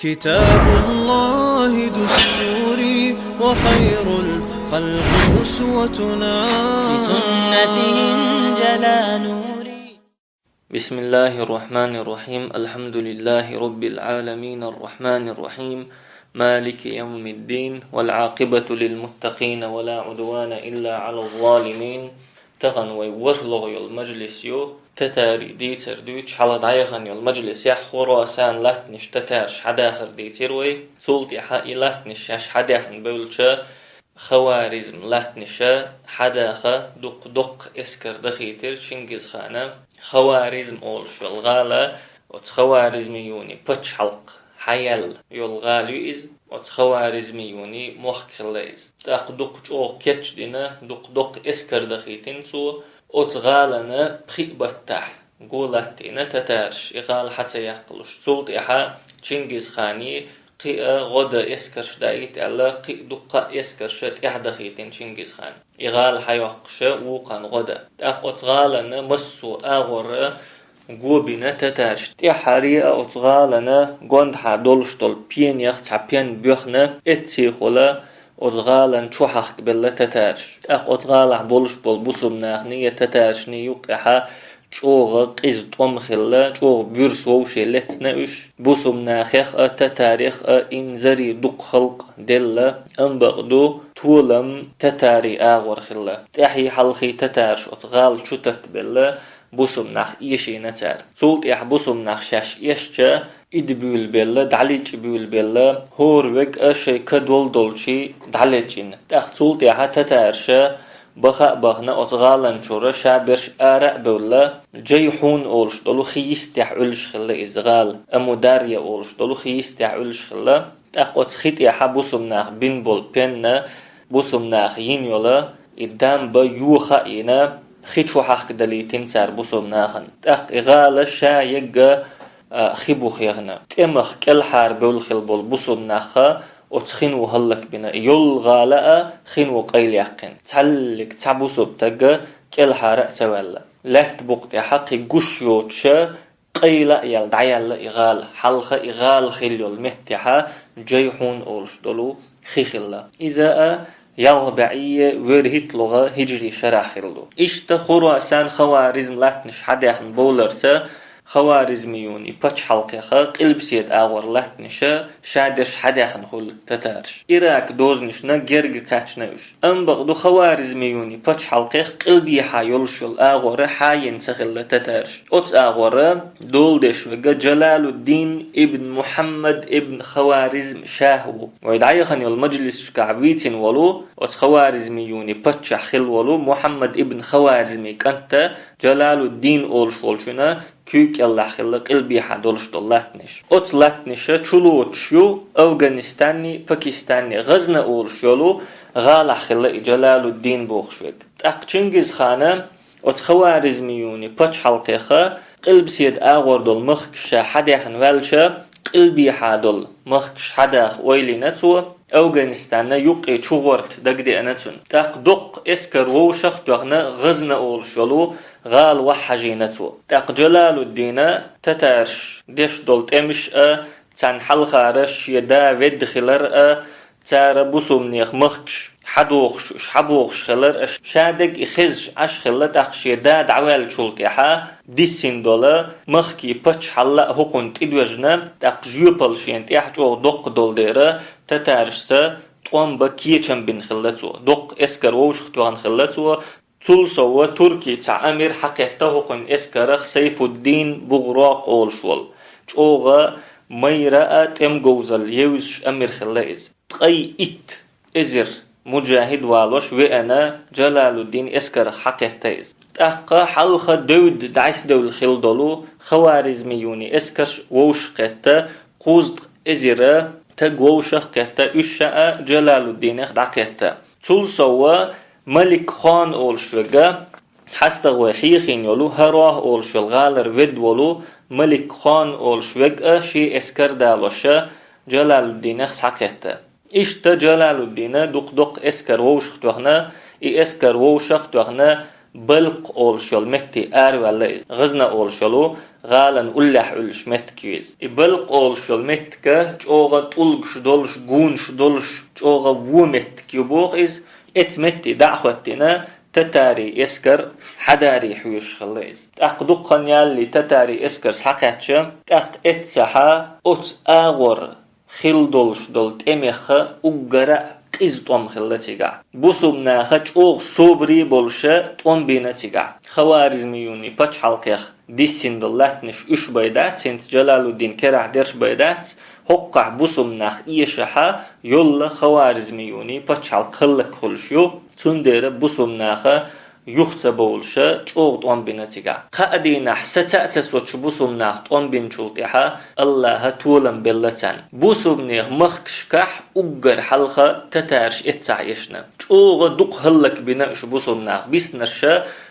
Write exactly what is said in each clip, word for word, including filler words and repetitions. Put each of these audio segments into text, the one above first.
كتاب الله دستوري وخير الخلق أسوتنا. بسنته انجلى نوري. بسم الله الرحمن الرحيم. الحمد لله رب العالمين الرحمن الرحيم مالك يوم الدين والعاقبة للمتقين ولا عدوان إلا على الظالمين. Тахан вай ворхӀлагӀа йола мажлис ю, татарий дийцар дуьйцуш хьалха дӀаяхана йола мажлис, яхь Хурасан латтанаш татараш хьадахар дийцира вай. Цул тӀаьхьа и латтанаш шаьш хьадаьхна бевлча, хаваризм латтанаша хьадаха дукха-дукха эскар дахийтира Чингизхана. Хаваризм олуш йола гӀала оцу Хаваризмиюни пачхьалкх хьаяьлла йола гӀала ю иза, оцу Хаваризмиюни мохк хилла иза. ТӀаккха дукха чӀогӀа кечдина, дукха-дукха эскар дахийтина цо. Оцу гӀалана пхиъ баттахь го латтийна татараш, и гӀала хьа ца яккхалуш. Цул тӀаьхьа Чингизхани кхин а гӀо дан эскарш даийта аьлла, кхин а дуккха а эскарш тӀаьхьа дахийтина Чингизхана. И гӀала хьайоккхуша вукхана гӀо дан. ТӀаккха оцу гӀалана массо а агӀора го бина татараш. ТӀаьххьара а оцу гӀалана гондахьа долуш долу пенех цхьа пен боьхна, эццехула оцу гӀалана чу хьахкабелла татараш. ТӀаккха оцу гӀалахь болуш болу бусулба нахний я татарашний юккъехьа чӀогӀа къиза тӀом хилла, чӀогӀа буьрса вовше леттина уьш. Бусулба нахех а, татарех а инзаре дукха халкъ делла, амма бакъду, толам татарий агӀор хилла. ТӀаьхьий-хьалхий татараш оцу гӀала чу таттабелла, бусулба нах эшийна цара. Цул тӀаьхьа бусулба нах шаьш эшча, ида буьйлабелла, дӀалечкъа буьйлабелла, хӀора вега а шайн ка долу долчий дӀалечкъина. ТӀаккха цул тӀаьхьа татараша баха а бахана оцу гӀалан чуьра ша берш ара а бевлла, Джайхьун олуш долу хи йистехь Ӏуьллуш хилла иза гӀала, Амударья олуш долу хи йистехь Ӏуьллуш хилла. ТӀаккха оцу хи тӀехьа бусулба наха бина болу пенна, бусулба наха йина йола и дамба йоха а йина, хи чу хьахкадалийтина цара бусулба нахана. ТӀаккха и гӀала ша егга, а, хи буха яхна. ТӀемах кӀелхьара бевлла хилла болу бусулба нахха оцу хино хӀаллакбина. И йолу гӀала а хино къайлаяьккхина. Цхьаллиг цхьа бусулба тагга кӀелхьара а ца ваьлла. Лаьтта букъа тӀехьа кхин гуш йоцуша, къайла а яьлла, дӀаяьлла и гӀала. Хьалха и гӀала хилла йолу меттехьа Джайхьун олуш долу хи хилла. Иза а ялх бӀе вуьрхӀитталгӀа хиджри шарахь хилла ду. Иштта Хурасан, Хаваризм латтанаш хьадаьхна бовларца, Хаваризмиюни пачхьалкхеха къилбаседа агӀор латтанаша ша дерш хьадаьхна хуьлу татараш. Ирак дозанашна герга кхаьчна уьш. Амма бакъду, Хаваризмиюни пачхьалкхех къилбехьа йолуш йолу агӀора хьайина ца хилла татараш. Оцу агӀора дола деш вега Джалалуддин ибн Мухьаммад ибн Хаваризм Шах ву. Вай дӀаяхана йолу мажлисашкахь вийцина волу, оцу Хаваризмиюни паччахь хилла волу Мухьаммад ибн Хаваризми кӀанта Джалалуддин олуш волчуьнан куьйга кӀеллахь хилла къилбехьа долуш долу латтанаш. Оцу латтанаша чулоцуш ю Афганистанни Пакистанни, ГӀазна олуш йолу гӀалахь хилла и Джалалуддин бохуш вега. ТӀаккха Чингизхана оцу Хаваризмиюни пачхьалкхеха къилбаседа агӀор долу махкаш ша хьадаьхна ваьлча, къилбехьа долу махкаш хьадаха ойла йина цо, Афганистанна юккъе чугӀорта дагадеана цунна. ТӀаккха доккха эскар вовшах а тоьхна, ГӀазна олуш йолу гӀала вахьа хьажийна цо. ТӀаккха Джалалуддина татараш деш долу тӀемаш а, царна хьалхара шен да ведда хилар а, цара бусулбанех махкаш хьадохуш, уьш хьабохуш хилар а, ша дерг и хезаш Ӏаш хилла, тӀаккха шен да дӀаваьллачул тӀаьхьа диссина долу махкий паччахьалла а хӀокхунна тӀедоьжна, тӀаккха жоьпалла шена тӀехь чӀогӀа доккха долу дера, татарашца тӀом бан кечам бина хилла цо. Доккха эскар вовшах тоьхна хилла цо. Цул сов Туркий цхьа амир хьакхетта хӀокхуьнан эскарах Сайфуддин БугӀрокъ олуш волу. ЧӀогӀа майра а, тӀеман говзалла евзаш амир хилла иза. Ткъе итт эзар муджахид валош веана Джалалуддин эскарах хьакхетта иза. ТӀаккха хьалха девдда дӀасадевлла хилла долу Хаваризмиюни эскарш вовшахкхетта, кхузткъа эзар таг вовшахкхетта, уьш ша а Джалалуддинах дӀакхетта. Цул сов Малик Хон олуш вега, хьастагӀа вай хьехийна йолу, ХӀарохӀ олуш йолу гӀалара ведда волу Малик Хон олуш вега а шен эскар далоша Джалалуддинах схьакхетта. Иштта Джалалуддина дукха-дукха эскар вовшах тоьхна, и эскар вовшах тоьхна, Балкъ олуш йолу метте араваьлла иза. ГӀазна олуш йолу гӀалина уллехь Ӏуьллуш меттиг ю иза. И Балкъ олуш йолу меттиг чӀогӀа тӀулгаш долуш, гонаш долуш, чӀогӀа вон меттиг ю боху иза. Эцу метте дӀа а хӀоттийна, татарийн эскар хьадаре хьоьжуш хилла иза. ТӀаккха дукха хан ялале татарийн эскар схьакхаьчча, тӀаккха эццахьа оцу агӀор хилла долуш долу тӀемех уггар а къиза тӀом хилла цигахь. Бусулба наха чӀогӀа собаре болуш тӀом бина цигахь. Хаваризмиюнийн пачхьалкхех диссина долу латтанаш уьш бен дац, хӀинца Джалалуддин керахь дерш бен дац, хӀокхахь бусулба нах эшахьа йолла Хаваризмиюнийн пачхьалкх хӀаллакьхуьлуш ю, цундела бусулба наха юха ца бовлуш, чӀогӀа тӀом бина цигахь. Кхаа дийнахь саца а ца соцуш бусулба нах тӀом бинчул тӀаьхьа Аллаха толам белла царна. Бусулба нехан махкашкахь уггар хьалха татараш эццахь эшна. ЧӀогӀа дукха хӀаллакбина уьш бусулба нах, биснарш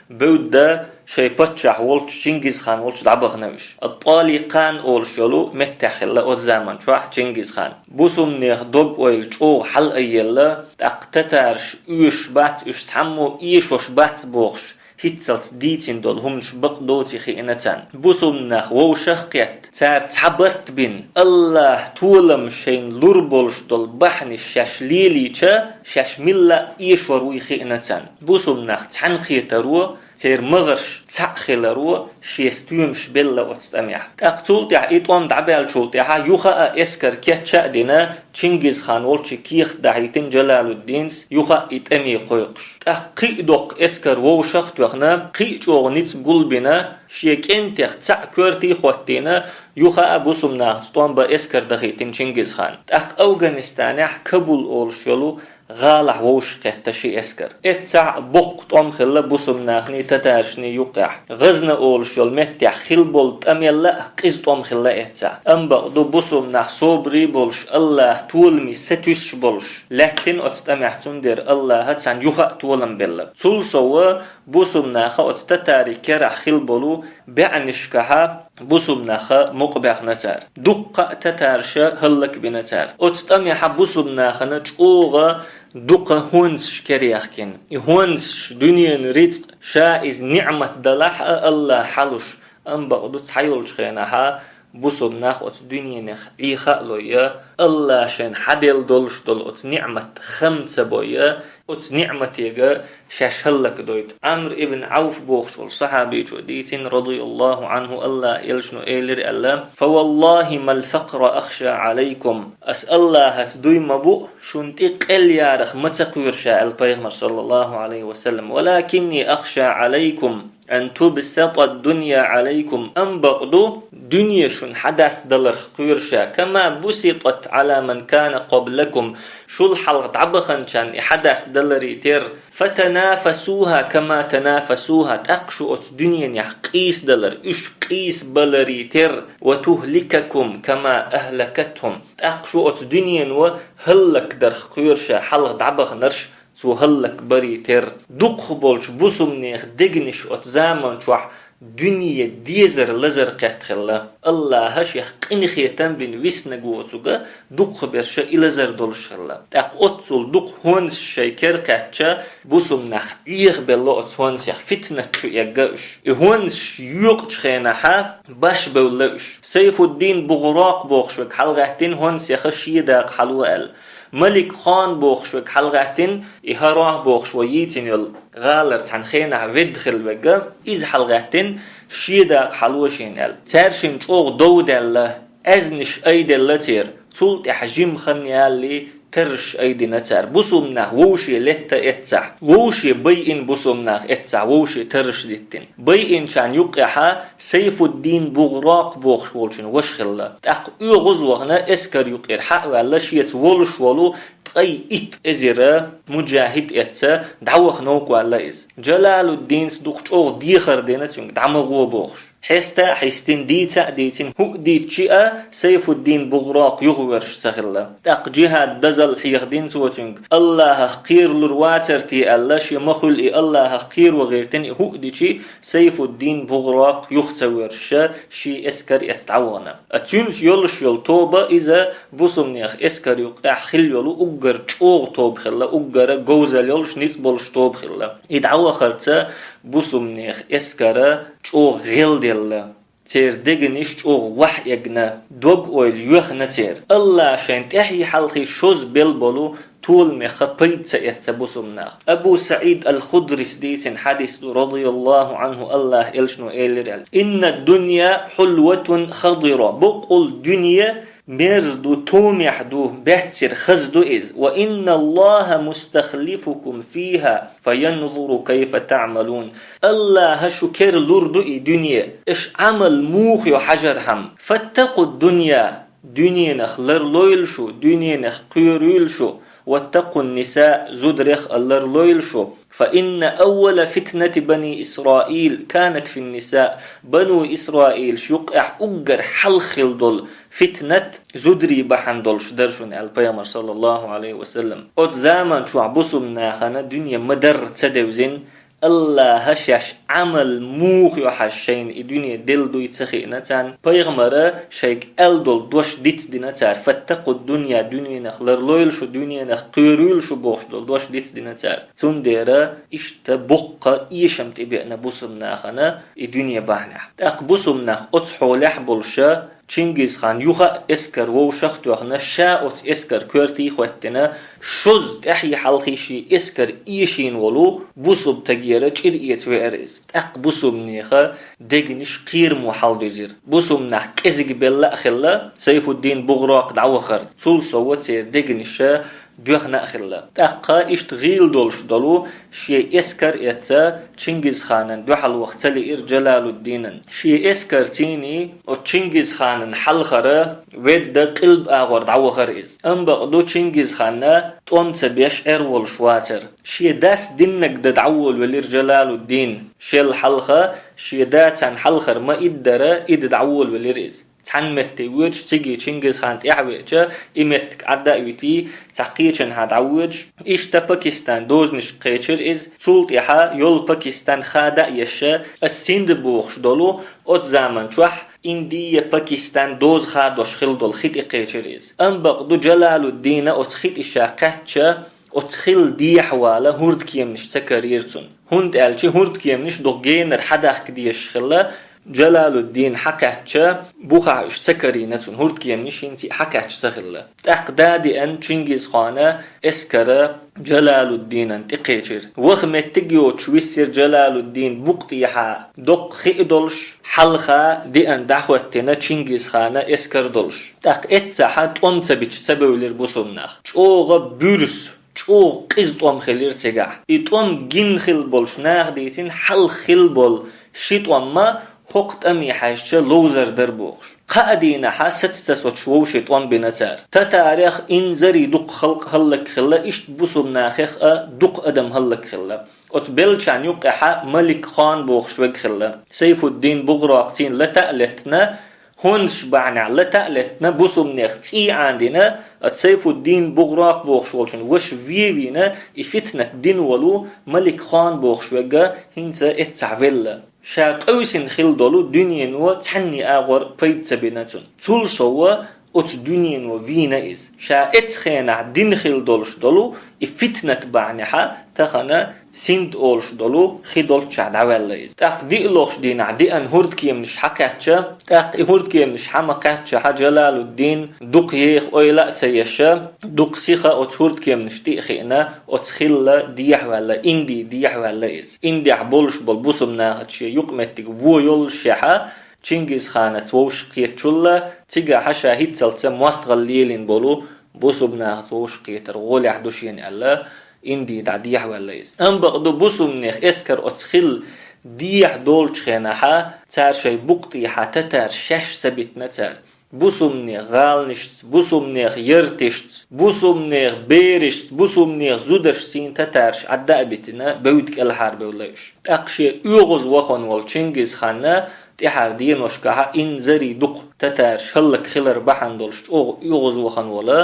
бевдда шайн паччахь волчу Чингизхан волчу дӀабахана уьш. Ат-Таликъан олуш йолу меттехь хилла оцу заман чохь Чингизхан. Бусулба нехан дог-ойла чӀогӀа хьалаайъелла, тӀаккха татараш оьшуш бац, уьш цхьаммо эшош бац бохуш, хӀинццалц дийцина долу хӀуманаш бакъ доций хиъна царна. Бусулба нах вовшах а кхетта, цара цхьа барт бина, Аллаха толам шайна лур болуш долу бахьанаш шаьш лелийча, шаьш милла а эшор вуй хиъна царна. Бусулба нах цхьаьна кхетаро, церан магӀарш цхьаъ хиларо шен стоьмаш белла оцу тӀамехь. ТӀаккха цул тӀаьхьа и тӀом дӀабаьллачул тӀаьхьа юха а эскар кечъян а дина, Чингизхан волчу кехат дахьийтина Джалалуддинс, юха а и тӀаме кхойкхуш. ТӀаккха кхин а доккха эскар вовшах а тоьхна, кхин а чӀогӀа ницкъ гулбина, шен кӀентех цхьаъ коьрте а хӀоттийна, юха а бусулба нахаца тӀом бан эскар дахийтина Чингизхан. ТӀаккха Афганистанехь Кабул олуш йолу гӀалахь вовшах кхетта ши эскар. Эццахь боккха тӀом хилла бусулба нахний татарашний юккъехь. ГӀазна олуш йолу меттехь хилла болу тӀамел а къиза тӀом хилла эццахь. Амма бакъду, бусулба нах собаре болуш, Аллаха толаме сатуьйсуш болуш лаьттина оцу тӀамехь, цундела Аллаха царна юха а толам белла. Цул сов, бусулба наха оцу татарийн керахь хилла болу бӀаьннашкахьа бусулба наха мукъабаьхна цара. Дуккха а татараша хӀаллакбина цара. Оцу тӀамехьа бусулба нахана чӀогӀа дукха хӀонсаш кераяхкина. И хӀонсаш дуьненан рицкъ, ша иза ниӀмат далахь а Аллаха хьалуш, амма бакъду, цхьайолчу хенахьа бусулба нах оцу дуьненах Ӏеха а лойя, Аллаха шайна хьаделла долуш долу оцу ниӀмат хам ца бойя, оцу ниӀматега шаьш хӀаллакдойту. Ӏамр ибн Ӏауф бохуш волу сахьабичо дийцина, радияллаху Ӏанху, Аллаха элчано элира аьлла: «Фа валлахи мал факъра ахша Ӏалайкум». Ас Аллахаца дуй ма бу, шуна тӀе къелъярах ма ца кхоьру ша, аьлла пайхамар, саллаллаху Ӏалайхи ва саллам. «Валакинни ахша Ӏалайкум ан тубсатад дунья Ӏалайкум». Амма бакъду, дуьне шуна хьадасдаларх кхоьру ша, кама буситат Ӏала ман кана къаблакум, шул хьалха дӀабаханчарна и хьадасдаларе терра. «Фатанафасуха кама танафасуха», тӀаккха шу оцу дуьненехь къийсадалар, уьш къийсабаларе терра. «Ва тухликакум кама ахлакатхум», тӀаккха шу оцу дуьнено хӀаллакдарх кхоьру ша, хьалха дӀабаханарш цо хӀаллакбаре терра. Дукхахболчу бусулба нехан дегнаш оцу заман чохь дуьне дезар лазар кхетта хилла. Аллаха шех къинхетам бина виснаг воцург дукхахберш и лазар долуш хилла. ТӀаккха оццул дукха хӀонсаш шайн кер кхаьчча, бусулба нах Ӏехабелла оцу хӀонсех, фитнат чу эгна уьш. И хӀонсаш йоькъучу хенахьа башбевлла уьш. Сайфуддин БугӀракъ бохуш верг хьалагӀаьттина хӀонсех шен дакъа хьало аьлла. Малик Хан бохуш верг хьалагӀаьттина, и ХӀарах бохуш вай йийцина йолу гӀалара цхьана хенахь ведда хилла верг, иза хьалагӀаьттина, шен дакъа хьало шена аьлла. Цаьршинна чӀогӀа дов даьлла, аьзнаш айделла церан, цул тӀаьхьа жимма хан ялале тарраш айдина цара. Бусулба нах вовше летта эццахь, вовше байина бусулба нах эццахь, вовше тарраш диттина. Байинчарна юккъехьа Сайфуддин БугӀракъ бохуш волчун ваша хилла. ТӀаккха оьгӀаз вахана, эскар юкъера хьа а ваьлла, шеца волуш волу ткъе итт эзар муджахид эцна, дӀаваха новкъа ваьлла иза. Джалалуддинца дукха чӀогӀа дехар дина цуьнга, дӀа ма гӀо бохуш. Хьеста а хьистина, дийца а дийцина, хӀуъа дийцчи а, Сайфуддин БугӀракъ юхаверзаш ца хилла. ТӀаккха джихӀад дозалла хьехадина цо цуьнга, Аллахах кхералур вацар те аьлла, шен ма хуьлу и Аллахах кхеро гӀиртина, и хӀуъа дичи, Сайфуддин БугӀракъ юха ца воьрзуш, шен эскар эцна дӀавахана. А цуьнца йолуш йолу тоба иза бусулба нехан эскар юккъехь хилла йолу уггар чӀогӀа тоба хилла, уггара говзалла йолуш, ницкъ болуш тоба хилла. И дӀавахарца бусумнех эскара чӀогӀа гӀелделла. Церан дегнаш чӀогӀа вахь эгна, дог-ойла йоьхна церан. Аллахьа шайн тӀаьхьий-хьалхий шозза белла болу толамех пайда ца эцна бусумнах. Абу СаӀид ал-Худрис дийцина хьадис ду, радияллаху Ӏанху, Аллахьан элчано элира аьлла: «إن الدنيا حلوة خضرة». Боккъал дуьне мерза ду, томехь ду, баьццара хаза ду иза. «وإن الله مستخلفكم فيها فينظر كيف تعملون». Аллахьа шу кера лур ду и дуьне, аша Ӏамал муха йо хьажархьама. «فاتقوا الدنيا», дуьненах ларлойла шу, дуьненах кхоьруьйла шу, «واتقوا النساء», зударех а ларлойла шу. «فإن أول فتنة بني إسرائيل كانت في النساء». Бану Исраилаш юккъехь уггар хьалха хилла долу фитнат зударий бахьана долуш дара шуна, аьлла пайхамара, саллаллаху Ӏалайхи ва саллам. Оцу заман чохь бусумнахана дуьне ма-дарра ца девзина, Аллахьа шаьш Ӏамал муха йо хьажа шайна и дуьне делла дуй ца хиъна царна, пайхамара шайга аьлла долу дош дицдина цара: «فاتقوا الدنيا», дуьненах ларлойла шу, дуьненах кхоьруьйла шу бохуш долу дош дицдина цара. Цундела иштта боккха эшам тӀебеана бусумнахана и дуьне бахьанехь. ТӀаккха бусумнах оцу хьолехь болуша, Чингизхан юха а эскар вовшах а тоьхна, ша оцу эскар коьртий а хӀоьттина, шозза тӀаьхьий-хьалхий шен эскар эшийна волу бусулба стагера чӀир эца веара иза. ТӀаккха бусулбанеха дегнаш кхерамо хьалдуьзира. Бусулбанах кӀезиг белла а хилла, Сайфуддин БугӀрокъ дӀавахар, цул сов церан дегнаша доьхна а хилла. ТӀаккха иштта гӀийла долуш долу шен эскар эца Чингизханан дуьхьал ваха ца лиира Джалалуддинан. Шен эскарций оцу Чингизханан хьалхара ведда къилба агӀор дӀавахара иза. Амма бакъду, Чингизханна тӀом ца беш Ӏер волуш вацара. Шен дас диннарг дан дӀаволавелира Джалалуддин. Шел хьалха, шен дас цхьана хьалхара ма-иддара, и дан дӀаволавелира иза. Цхьана метте воьдуш, цига Чингизхан тӀаьхьавеача, и меттиг Ӏадда а витий, цхьа кхечанхьа дӀавоьдуш, иштта Пакистан дозанашка кхечира иза. Цул тӀаьхьа йолу Пакистан хада а еш, ас Синда бохуш долу, оцу заман чохь Индия, Пакистан доза хадош хилла долу хи тӀе кхечира иза. Амма бакъду, Джалалуддина оцу хи тӀе ша кхаьчча, оцу хилла дехьавала хӀордкеманаш ца карийра цунна. ХӀунда аьлча хӀордкеманаш дукха генара хьадахка дезаш хилла, Джалалуддин хьакхаьчча, бухахь уьш ца карийна цунна, хӀордкеманаш хӀинца а хьакхаьчна ца хилла. ТӀаккха да а деана Чингизхана эскара Джалалуддинан тӀекхечира. Ваха меттиг а йоцуш виссира Джалалуддин букъ тӀехьа доккха хи а долуш, хьалха деана дӀахӀоьттина Чингизхана эскар долуш. ТӀаккха эццахьа тӀом ца бича ца бевлира бусулбанах. ЧӀогӀа буьрса, чӀогӀа къиза тӀом хилира цигахь. И тӀом гина хилла болуш наха дийцина, хьалха хилла болу ши тӀом ма хӀокху тӀаме хьаьжча ловзар дара бохуш. Кхаа дийнахьа саца ца соцуш вовшийн тӀом бина цара. Татарех инзаре дукха халкъ хӀаллакьхилла, иштта бусулбанахех а дукха адам хӀаллакьхилла. Оцу беллачарна юккъехьа Малик хан бохуш верг хилла. Сайфуддин БугӀрокъ цунна лата а леттина, хӀонсаш бахьанехь лата а леттина, бусулбанех цӀий Ӏанадина, оцу Сайфуддин БугӀрокъ бохуш волчун ваша вен а вийна, и фитнат дина волу Малик хан бохуш верг хӀинца эццахь велла. Ша къевсина хилла долу дуьнено цхьанний агӀор пайда ца бина цунна. Цул сов оцу дуьнено вийна иза. Ша эцу хенахь дина хилла долуш долу и фитнат бахьанехьа тахана Синд олуш долу хи долччахь дӀаваьлла иза. ТӀаккха диъ лохуш дийнахь деана хӀордкеманаш хьакхаьчча, тӀаккха и хӀордкеманаш хьа ма кхаьччахьа Джалалуддин дукха еха ойла а ца еш, дукха сиха оцу хӀордкеманаш тӀе а хиъна, оцу хилла дехьаваьлла, Инди дехьаваьлла иза. Индехь болуш болу бусулбанахаца шен юкъаметтиг вон йоллушехьа, Чингизханаца вовшахкхетачулла, цигахьа ша хӀинццалца мостагӀалла лелийна болу бусулбанахаца вовшахкхетар гӀолехь ду шена аьлла, Инди дӀа дехьаваьлла иза. Амма бакъду, бусулбанех эскар оцу хилла дехьа долчу хенахьа, цара шайн букъ тӀехьа татараш шаьш ца битина цара. Бусулбанех гӀаланашца, бусулбанех ярташца, бусулбанех берашца, бусулбанех зударшца цийна татараш Ӏадда а битина, бевдда кӀелхьарбевлла уьш. ТӀаккха шен оьгӀазвахана волу Чингизханна тӀаьхьара деношкахьа инзаре дукха татараш хӀаллакьхилар бахьана долуш чӀогӀа оьгӀазвахана волу,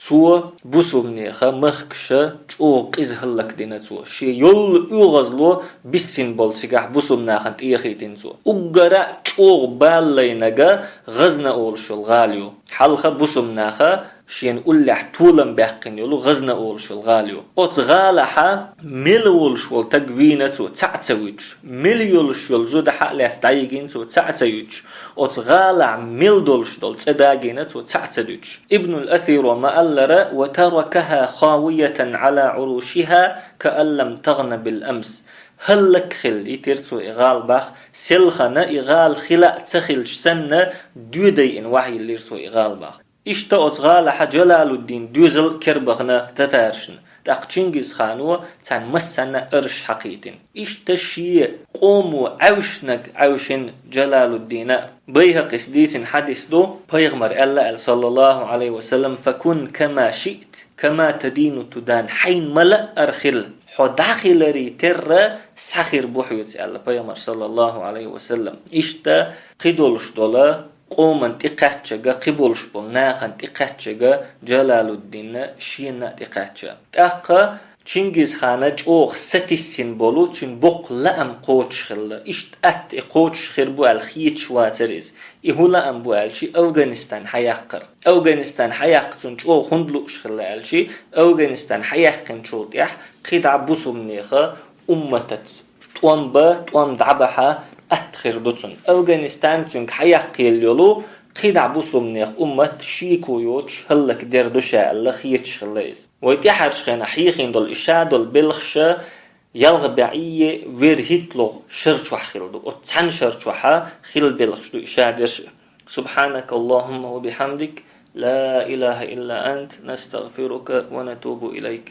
цо бусулбанеха махкаша чӀогӀа къиза хӀаллакдина цо. Шен йолу оьгӀазло биссина болу цигахь бусулбанахана тӀехийтина цо. Уггара а чӀогӀа бала лайнарг ГӀазна олуш йолу гӀала ю. Хьалха бусулбанаха шена уллехь толам баьккхина йолу ГӀазна олуш йолу гӀала ю. Оцу гӀалахьа мила волуш волу таг вийна цо цхьаъ ца вуьтуш, мила йолуш йолу зуда хьа а лаьцна дӀайигина цо цхьаъ ца юьтуш, оцу гӀалахь мила долуш долу цӀе дагийна цо цхьаъ ца дуьтуш. Ибнул Асиро ма-аллара: «Ва таракаха хавиятан Ӏала Ӏурушиха, каан лам тагӀна бил амс». ХӀаллакьхилла йитира цо и гӀала бах, селхана и гӀала хила а ца хилча санна, доьдайина вахьа йиллира цо и гӀала бах. Иштта оцу гӀалахьа Джалалуддин доьзал кербахна татаршна, тӀаккха Чингизхано царна массанна арш хьакхийтина. Иштта шен къомо Ӏаьвшинарг Ӏаьвшина Джалалуддина. Байхьакъис дийцина хьадис ду, пайхамар аьлла аьлла, саллаллаху Ӏалайхи ва саллам: «Факун кама шиът, кама тадину тудан», хьайна ма-лаъара хила, хьо дӀахиларе терра схьахир бу хьоьца аьлла пайхамар, саллаллаху Ӏалайхи ва саллам. Иштта кхидолуш долу къоман тӀекхаьччага, кхиболуш болу нахана тӀекхаьччага Джалалуддинна шена а тӀекхаьчча. ТӀаккха Чингизхана чӀогӀа сатиссина болу цуьнан боккха лаам кхочуш хилла. Иштта атта и кхочуш хир бу аьлла хеташ вацара иза. И хӀун лаам бу аьлчи, Афганистан хьаяккхар. Афганистан хьаяккха цунна чӀогӀа хӀунда лууш хилла аьлчи, Афганистан хьаяьккхинчул тӀаьхьа кхидӀа бусулбанеха умматаца тӀом бан, тӀом дӀабахьа атта хир ду цунна. Афганистан цуьнга хьаяккхаелла йолу кхидӀа бусулбанех уммат шеко йоцуш хӀаллакдер ду ша аьлла хеташ хилла иза. Вай тӀаьхьарчу хенахь хьехийна долу и ша долу белхаша ялх бӀе вер хӀитталгӀа шар чохь хилла ду. Оцу цхьана шар чохьа хилла белхаш ду и ша дерш. سبحانك اللهم وبحمدك، لا إله إلا أنت، نستغفرك ونتوب إليك.